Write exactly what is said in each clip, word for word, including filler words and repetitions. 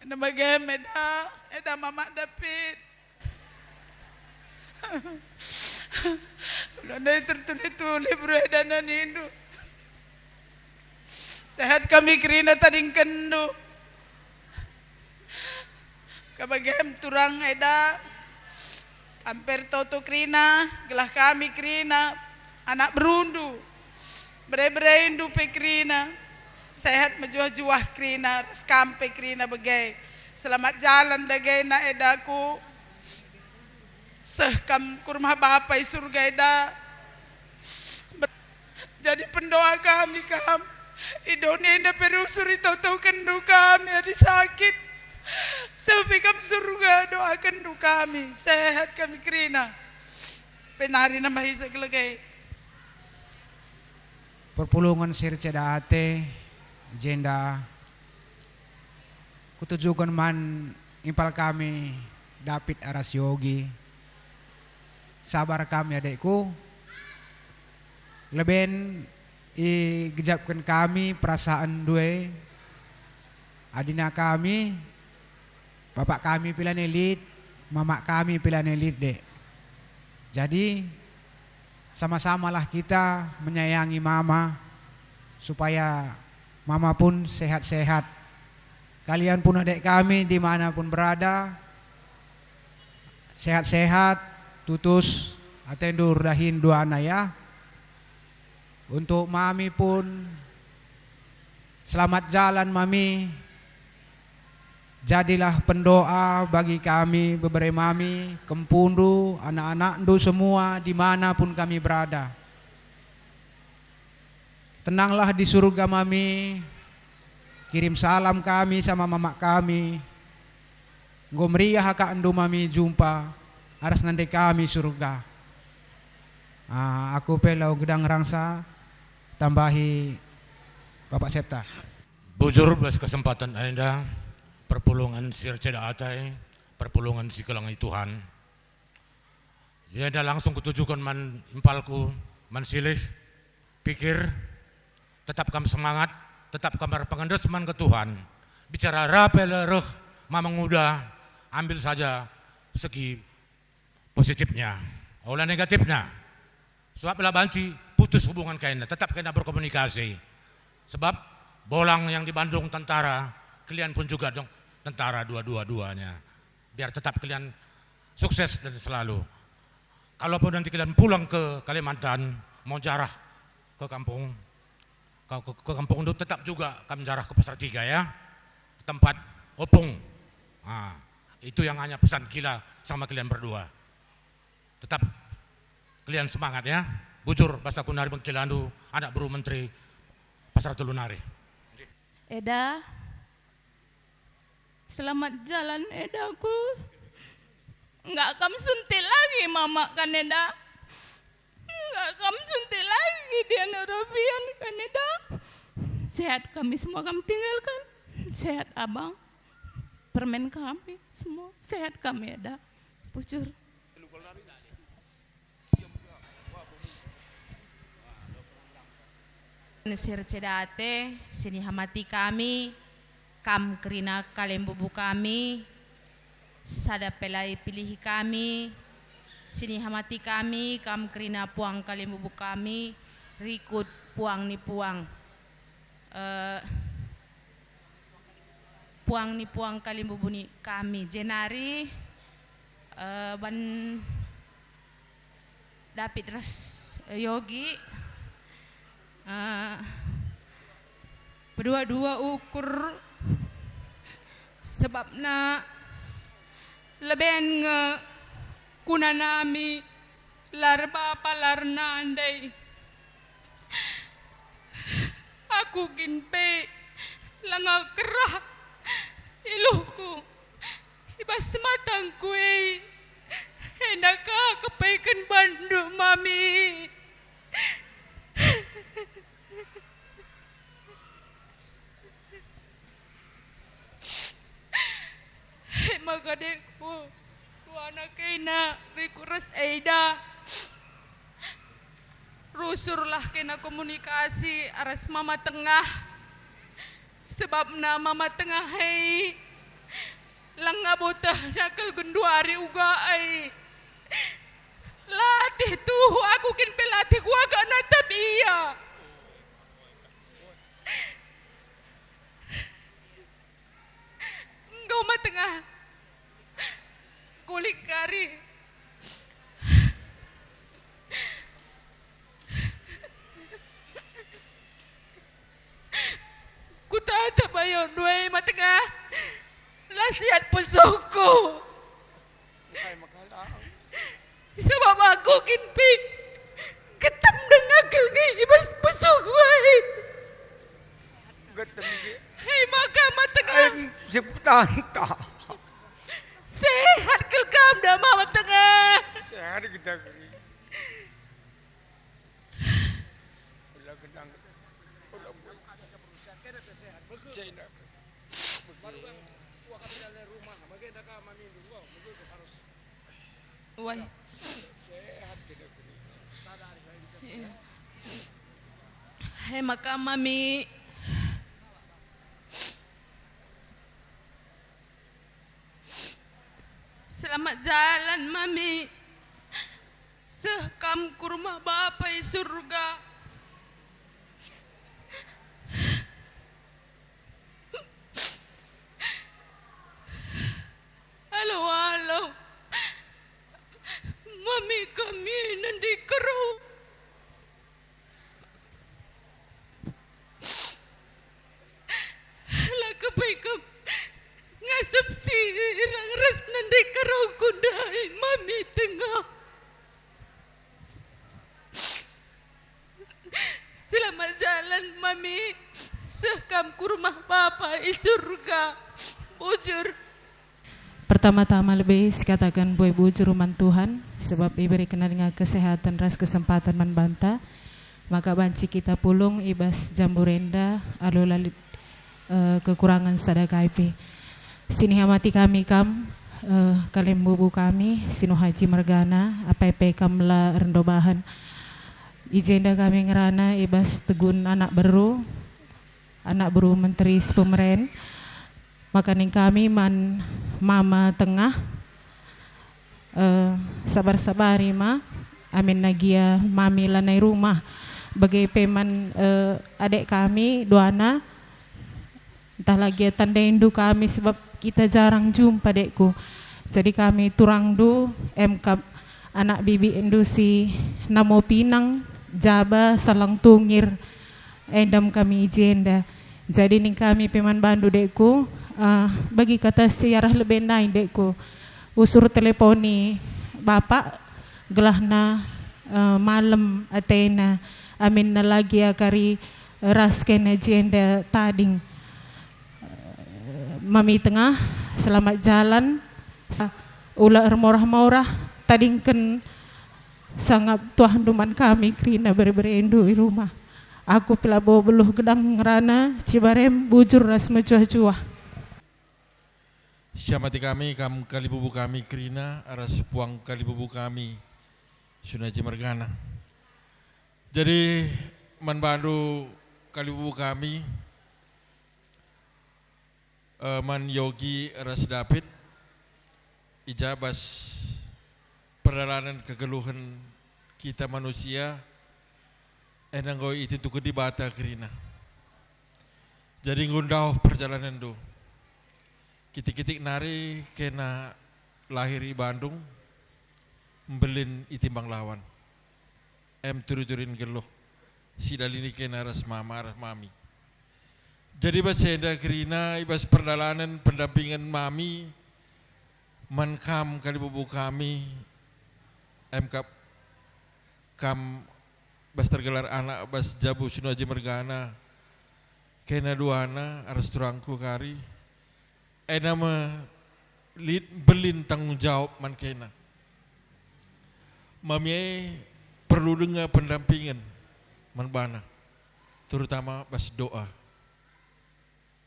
Kena bagem eda, eda Mamak David. Ula ndai tertuli-tuli bro eda na nindu. Sehat kami kerina tadingkenndu. Kebagem turang eda, tamper toto kerina, gelah kami kerina, anak berundu, bere-bereindu pe kerina, sehat mejuah-juah kerina, ras kam pe kerina bage. Selamat jalan dagena edaku. Seh kam ku rumah Bapa i Surga eda. Jadi pendoa kami kam. I doni enda pe rusur itotokenndu kami adi sakit. Sepi kam Surga doakenndu kami. Sehat kami kerina. Penari nambah isa gelege. Perpulungen si erceda ate, jenda kutujuken man impal kami David ras Yogi. Sabar kami adekku, leben igejapken kami perasaanndu e, adina kami, bapak kami pe lanai lit, mamak kami pe lanai lit, dek. Jadi, sama-samalah kita menyayangi mama, supaya mama pun sehat-sehat. Kalian pun adek kami dimanapun berada, sehat-sehat, tutus atendu erdahin duana ya. Untuk mami pun, selamat jalan mami. Jadilah pendoa bagi kami, bebere mami, kempundu, anak-anakndu semua, dimanapun kami berada. Tenanglah di Surga mami, kirim salam kami sama mamak kami. Enggo meriah akapndu mami jumpa ras nande kami Surga. Ah, aku pe lau gedang rangsa tambahi Bapak Septa. Bujur bas kesempatan enda, perpulungen si erceda ate, perpulungen si kelengi Tuhan. Enda langsung kutujuken man impalku, man silih, pikir, tetap kam semangat, tetap kam erpengendes man ke Tuhan. Bicara ra pe le reh, ma menguda, ambil saja segi positifnya, ola negatifnya. Sebab la banci putus hubungan kena, tetap kena berkomunikasi. Sebab bolang yang di Bandung tentara, kalian pun juga dong tentara dua-dua-duanya. Biar tetap kalian sukses dan selalu. Kalaupun nanti kalian pulang ke Kalimantan, mau jarah ke kampung, ke, ke, ke kampung itu tetap juga kami jarah ke Pasar Tiga ya, ke tempat opung. Nah, itu yang hanya pesan kila sama kalian berdua. Tetap kalian semangat ya. Bujur bas aku nari mengkilandu anak beru menteri Pasar Telu nari. Eda, selamat jalan edaku. Enggak kam suntik lagi mamak kan eda. Enggak kam suntik lagi dia narabian kan eda. Sehat kami semua kam tinggalkan. Sehat abang. Permen kami semua. Sehat kami eda. Bujur. Si erceda ate, sinihamati kami, kam kerina kalimbubu kami, sada pe la ipilihi kami, sinihamati kami, kam kerina puang kalimbubu kami, rikut puang ni puang. Eh, puang ni puang kalimbubu ni kami, jenari, eh, ban David ras, eh, Yogi, eh, pedua-dua ukur, sebabna leben nge kuna nami lar bapa lar nande. Aku kin pe langa kerah iluhku i bas matangku e, enda ka kepeken bandu mami. E maka dekku, ku anak ena, riku ras eda. Usurlah kena komunikasi aras Mama Tengah. Sebabna Mama Tengah hei langa botehna kal genduari uga ai. Latih tuhu aku kin pe latih kuagak natap ia. Enggo ma Tengah. Kulik kari. Kutata bayo nuai ma Tengah. La siat pusuhku. Engkai maka la? Sabap aku kin pe getem denga kal nge i bas pusuhku ai. Getem nge. Hei maka ma Tengah. Em, si kutanta. Sehat kal kam da Mama Tengah. Sehat kita. Ula gendang. Ula. Cina. Wai. Iya. Hei maka mami. Selamat jalan mami. Seh kam ku rumah Bapa i surga. Alo-alo, mami kami nandikero. La kepai kam ngasap sirang ras nandikero ku ndai mami Tengah. Selamat jalan, Mami. Seh kam ku rumah Bapa i surga. Bujur. Pertama-tama lebe sikataken buah bujur man Tuhan, sebab ibereken denga kesehatan ras kesempatan man banta, maka banci kita pulung i bas jambu renda alu la lit eh, kekurangen sada kai pe. Sinihamati kami kam, eh, kalimbubu kami, Sinu Haji mergana, apai pe kam la erndo bahan. I jenda kami ngerana i bas tegun anak beru, anak beru menteri si pemeren. Maka ning kami man Mama Tengah, Eh, sabar-sabari ma, aminna gia mami lanai rumah. Bage pe man, eh, adek kami duana, ntah la gia tandaindu kami, sebab kita jarang jumpa, dekku. Jadi kami turangndu, em kap anak bibikndu si namo pinang, jaba, salang tungir. Endam kami i jenda. Jadi ning kami pe man bandu, dekku, eh, bagi kata si arah lebe nai, dekku, usur teleponi bapak, gelahna, eh, malem atena, aminna la gia kari ras kena jenda tading. Eh, Mami Tengah, selamat jalan. Sa-, ula ermorah-morah, tadingken sangap tuahndu man kami kerina bere-berendu i rumah. Aku pe labo beluh gedang ngerana, cibarem bujur ras mejuah-juah. Siamati kami, kam kalibubu kami kerina, ras puang kalibubu kami, Sinu Haji mergana. Jadi, man bandu kalibubu kami, eh, man Yogi ras David, i ja bas perdalanen kegeluhen kita manusia, enda enggo itentuken Dibata kerina. Jadi enggo ndauh perjalanenndu. Kitik-kitik nari kena lahir i Bandung, mbelin i Timbanglawan. Em turi-turin geluh, sidalini kena ras mama ras mami. Jadi bas enda kerina i bas perdalanen pendampingen mami man kam kalibubu kami, em kap kam bas tergelar anak bas jabu Sinu Haji mergana, kena duana ras turangku kari, enda me lit mbelin tanggung jawab man kena. Mami e perlu denga pendampingen man bana, terutama bas doa.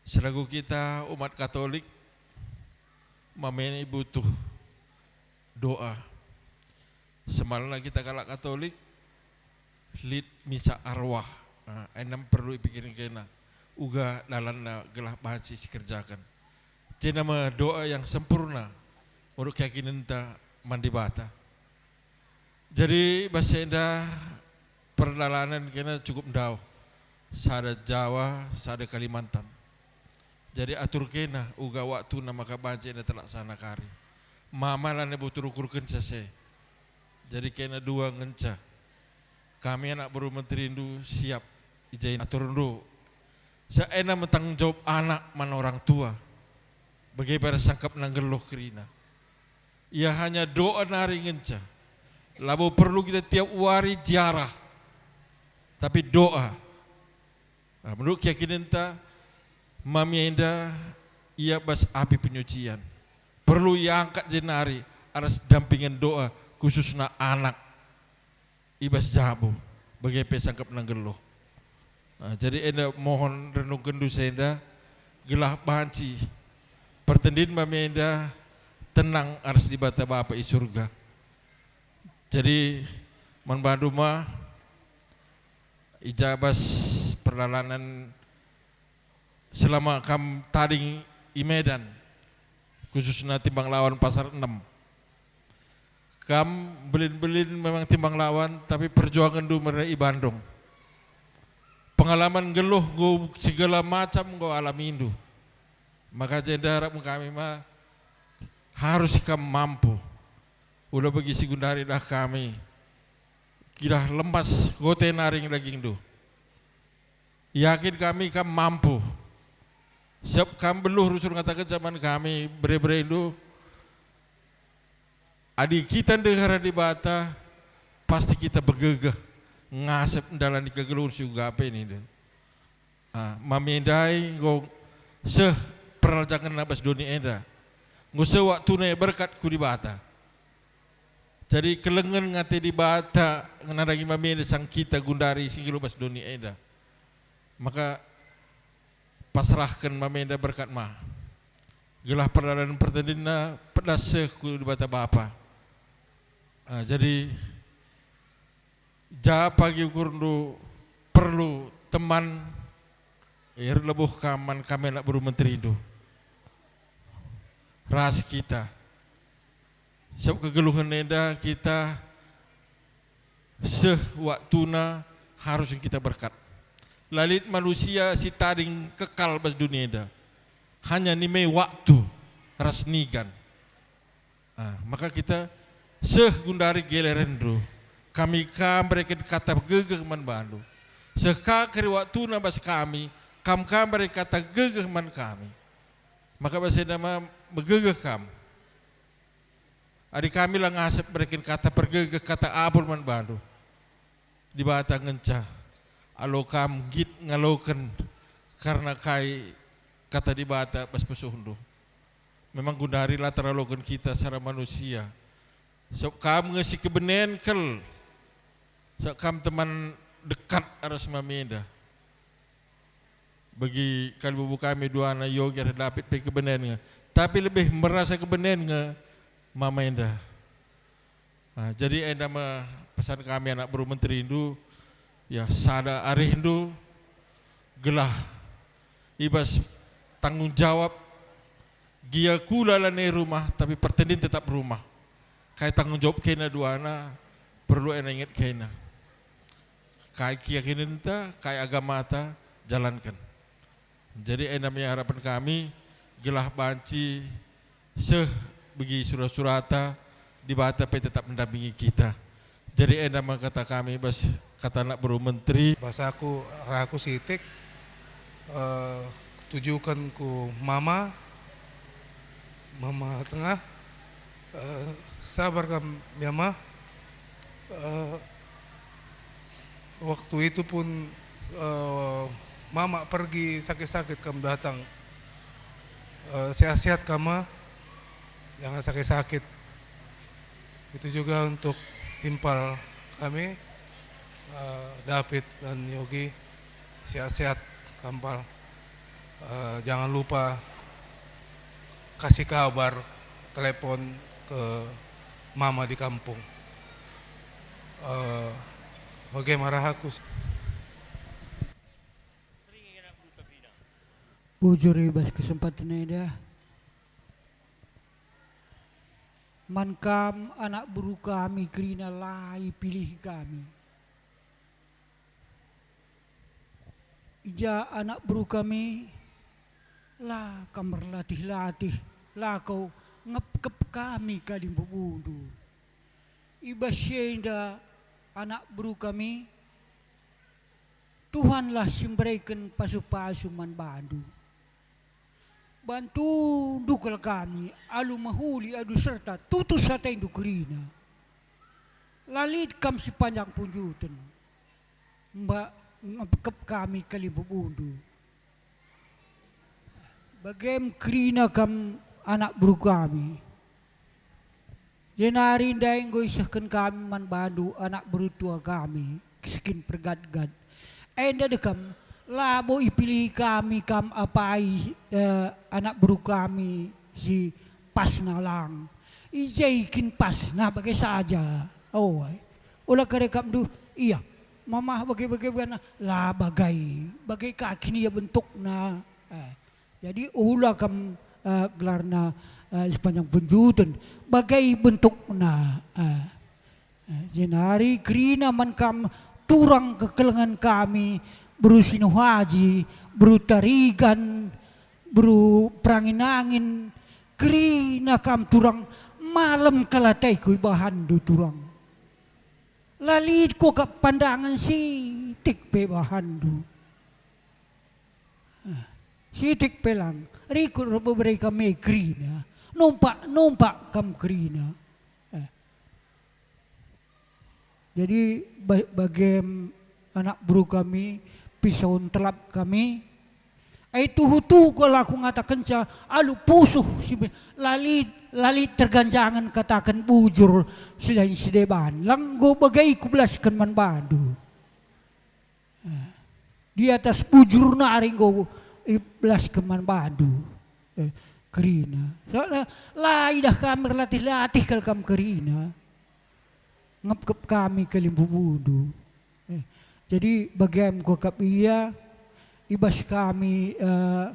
Selaku kita umat Katolik, mami e butuh doa. Semalna kita kalak Katolik, lit misa arwah. Ah, enda me perlu ipikirken kena uga dalanna gelah banci sikerjaken. Jenda me doa yang sempurna menurut keyakinenta man Dibata. Jadi bas enda perdalanen kena cukup ndauh, sada Jawa, sada Kalimantan. Jadi atur kena uga waktuna maka banci enda terlaksana kari. Mama lanai botul ukurkenca se. Jadi kena dua ngenca. Kami anak beru menterindu siap i jai aturndu. Seena me tanggung jawab anak man orang tua. Bage pe sangkapna nggeluh kerina. Ia hanya doa nari ngenca. Labo perlu kita tiap wari ziarah, tapi doa. Nah, menurut keyakinenta, mami enda ia bas api penyucian. Perlu iangkat jenari aras dampingen doa, khususna anak i bas jabu, bage pe sangkapna nggeluh. Nah, jadi enda mohon renungkenndu senda, gelah banci pertendin mami enda tenang aras Dibata Bapa i surga. Jadi, man bandu ma, i ja bas perdalanen selama kam tading i Medan, khususna Timbang Lawan Pasar enem. Kam mbelin-mbelin memang Timbang Lawan, tapi perjuangenndu mere i Bandung. Pengalaman nggeluh enggo segala macam enggo alamindu. Maka jenda arap kami ma harus kam mampu. Ula bagi si gundari dah kami. Kidah lemas gote naring dagingndu. Yakin kami kam mampu. Sebab kam beluh rusur ngataken man kami bere-berendu, adi kita ndeher Dibata, pasti kita begegeh ngasep ndalani kegeluhen si uga pe nindu. Ah, mami ndai enggo seh perlajangenna bas doni enda. Enggo seh waktuna ia berkat ku Dibata. Jadi kelengen ngate Dibata nandangi mami enda sang kita gundari si nggeluh bas doni enda. Maka pasrahken mami enda berkat ma. Gelah perdalanen pertendinna pedas seh ku Dibata Bapa. Ah, jadi ja pagi ukurndu perlu teman, eh, erlebuh kam man kami anak beru menterindu. Ras kita. Sebab kegeluhen enda kita seh waktuna harus kita berkat. La lit manusia si tading kekal bas doni enda. Hanya nime waktu ras nigan. Ah, maka kita seh gundari gelerenndu. Kami ka mbereken kata gegeh man bandu. Seh ka keri waktuna bas kami, kam ka mbereken kata gegeh man kami. Maka bas enda ma megegeh kam. Adi kami la ngasep mbereken kata pergegeh, kata apul man bandu. Dibata ngenca, alo kam nggit ngaloken kerna kai kata Dibata bas pusuhndu. Memang gundari la teraloken kita secara manusia. Sebab kam nge si kebenen kal. Sebab kam teman dekat ras mami enda. Bagi kalimbubu kami duana Yogi ras David pe kebenen nge. Tapi lebih merasa kebenen nge mama enda. Nah, jadi enda me pesan kami anak beru menterindu, ya, sada arihndu gelah i bas tanggung jawab gia kula lanai rumah, tapi pertendin tetap rumah. Kai tanggung jawab kena duana, perlu enda inget kena. Kai keyakinenta, kai agamata, jalanken. Jadi enda me harapen kami, gelah banci seh begi sura-surata, Dibata pe tetap mendampingi kita. Jadi enda me kata kami bas kata anak beru menteri. Basaku, raku sitik, eh, tujuken ku mama, mama tengah, eh, sabar kam, ya, Ma. Eh, waktu itu pun, eh, mama pergi sakit-sakit kam datang. Eh, sehat-sehat kam, Ma. Jangan sakit-sakit. Itu juga untuk timpal kami, eh, David dan Yogi. Sehat-sehat kam, Pal. Eh, jangan lupa kasih kabar, telepon ke mama di kampung. Eh, Bage me arah aku. Bujur i bas kesempatan enda. Man kam anak beru kami kerina la ipilih kami. I ja anak beru kami, la kam erlatih-latih, la kau ngepkep kami kalimbubundu. I bas si enda anak beru kami, Tuhanlah si mbereken pasu-pasu man bandu. Bantundu kal kami alu mehuli adu serta tutus atendu kerina. La lit kam si panjang punjuten, mba ngepkep kami kalimbubundu. Bagem kerina kam anak beru kami. Jenari ndai enggo isehken kami man bandu anak beru tua kami, si kin pergatgat. Enda dekam, labo ipilih kami kam apai, eh, anak beru kami si pasna lang. I je kin pasna bage saja. Oh, ai. Ola kade kam duh, ia, mamah bage-bage bana, la bagai. Bage ka kin ia bentukna. Eh. Jadi ula kam, eh, gelarna, eh, sepanjang penjuten, bagai bentukna, eh, eh, jenari kerina man kam turang kekelengen kami, beru Sinuhaji, beru Tarigan, beru Perangin-angin, kerina kam turang malem kal ateku ibahanndu turang. La lit kuakap pandangen sitik pe ibahanndu. Eh, sitik pe lang, rikut rebo bere kami kerina, numpak, numpak kam kerina. Eh. Jadi ba-, bagem anak beru kami, pisau ntelap kami, ai tuhu-tuhu kal aku ngatakenca alu pusuh si be-, la lit, la lit terganjangen kataken bujur si lain si deban, lang enggo bage kubelasken man bandu. Eh, di atas bujur nari enggo ibelasken man bandu, eh, kerina. Soalna la idah kami erlatih-latih kal kam kerina. Ngepkep kami kalimbubundu. Eh, jadi bagem kuakap ia, i bas kami, eh,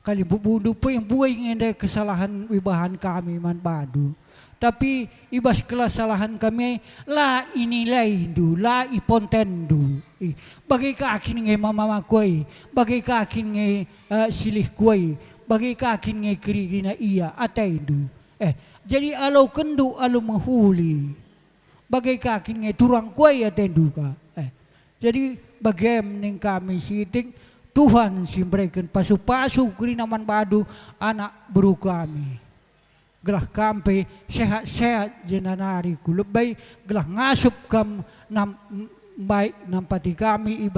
kalimbubundu puing-puing enda kesalahen ibahan kami man bandu. Tapi i bas kesalahen kami la inilaindu, la ipontenndu. Ih, bage ka kin nge mama-mamaku ai, bage ka kin nge, eh, silihku ai, bage ka kin nge kerina ia atendu. Eh, jadi alokenndu alu mehuli. Bage ka kin nge turangku ai atendu ka. Eh, jadi bagem ning kami sitik, Tuhan si mbereken pasu-pasu kerina man bandu anak beru kami. Gelah kam pe sehat-sehat jenari ku lebe, gelah ngasup kam nam-, mbaik nampati kami i